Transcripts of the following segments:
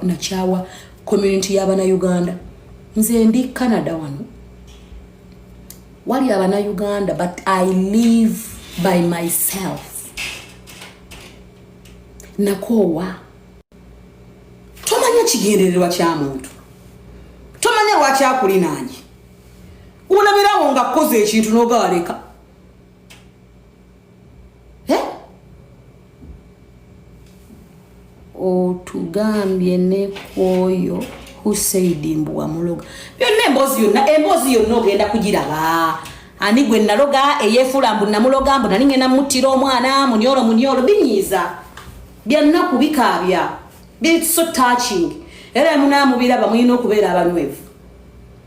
Nakyawa community y'Abanauganda. Nze ndi Canada wano, wali Abanauganda, but I live by myself. Nakoowa. Tomanya kigendererwa kya muntu, tomanya lwaki akulinaanye. Olabirawo nga kukoza ekintu n'ogawaleka. Eh? Otugambye ne kwoyo who said mbu wamuloga. Byonna, emboozi yonna, emboozi yonna ogenda kugiraba. Ani gwe naloga eyefuula mbu namuloga, mbu nali ngenda muttira omwana? Munyolo, munyolo, binyiiza, byannaku, bikaabya. It's so touching. Era munamubiraba, mulina okubeera abanywevu,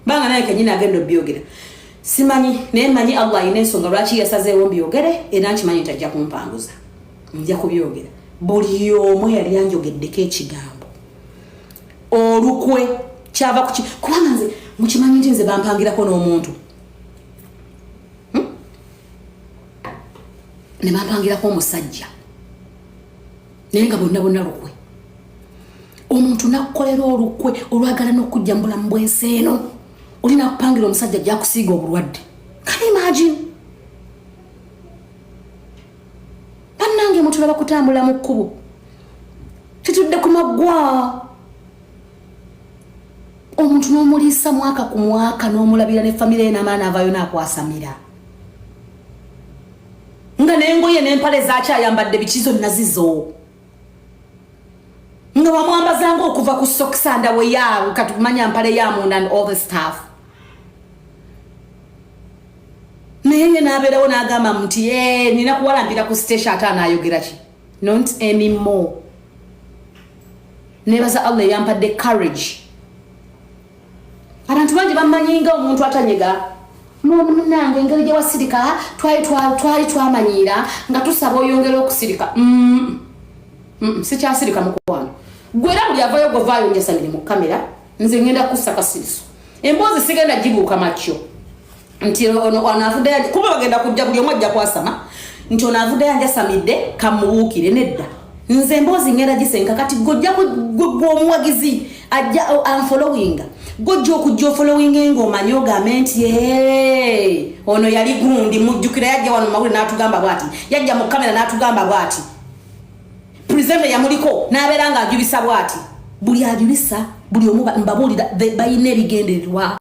banga naye kenyini agenda obyogera. Simanyi, naye manyi Allah alina ensonga lwaki yasazeewo mbyogere, era nkimanyi nti ajja kumpanguza. Nja kubyogera. Buli omu yali anjogeddeko ekigambo olukwe kyava kuki? Kubanga nze mukimanyi nti nze bampangirako n'omuntu, Ne bampangirako omusajja, naye nga bonna bonna lukwe. Omuntu nakukolera olukwe olwagala n'okujja mu bulamu bw'ensi eno, olina kupangira omusajja ajja kusiiga obulwadde. Can imagine? Bannange, mutulaba kutambula mu kkubo, tutudde ku maggwa, omuntu n'omuliisa mwaka ku mwaka, n'omulabira ne famire ye, n'amaana, avaayo n'akwasamira nga n'engoye n'empale zakyayambadde biki zonna zizo, nga wamwambazanga okuva ku socks, underwear, kati kumanya mpale ya munda and all the stuff. Naye ye n'abeerawo n'agamba nti, "Nina kuwalampira ku station." Ate anaayogera ki? Not anymore. Nebaza Allah eyampadde courage. Abantu bangi bamanyinga omuntu atanyega. Munange, engeri gye wasirika, twali twamanyiira nga tusaba oyongera okusirika. Sikyasirika mukwano gwe. Era buli avayo, govaayo njasamire mu kamera. Nze ngenda kussa kasiriso, emboozi sigenda gibuuka makyo nti ono avuddeyo, kuba bagenda kujja, buli omu ajja kwasama nti ono avuddeyo anjasamidde, kamubuukire. Nedda, nze emboozi ngenda gisenka. Kati gojja gwe omuwagizi ajja anfollowinga, gojja okujja ofollowinga ngaomanyi, ogambe nti, "Hey, ono yali gundi, mujjukira yajja wano mawulire n'atugamba bwati, yajja mu kamera n'atugamba bwati, presenter yamuliko n'abeera ng'ajubisa bwati." Buli ajubisa, buli omu, mbabuulira, balina ebigendererwa.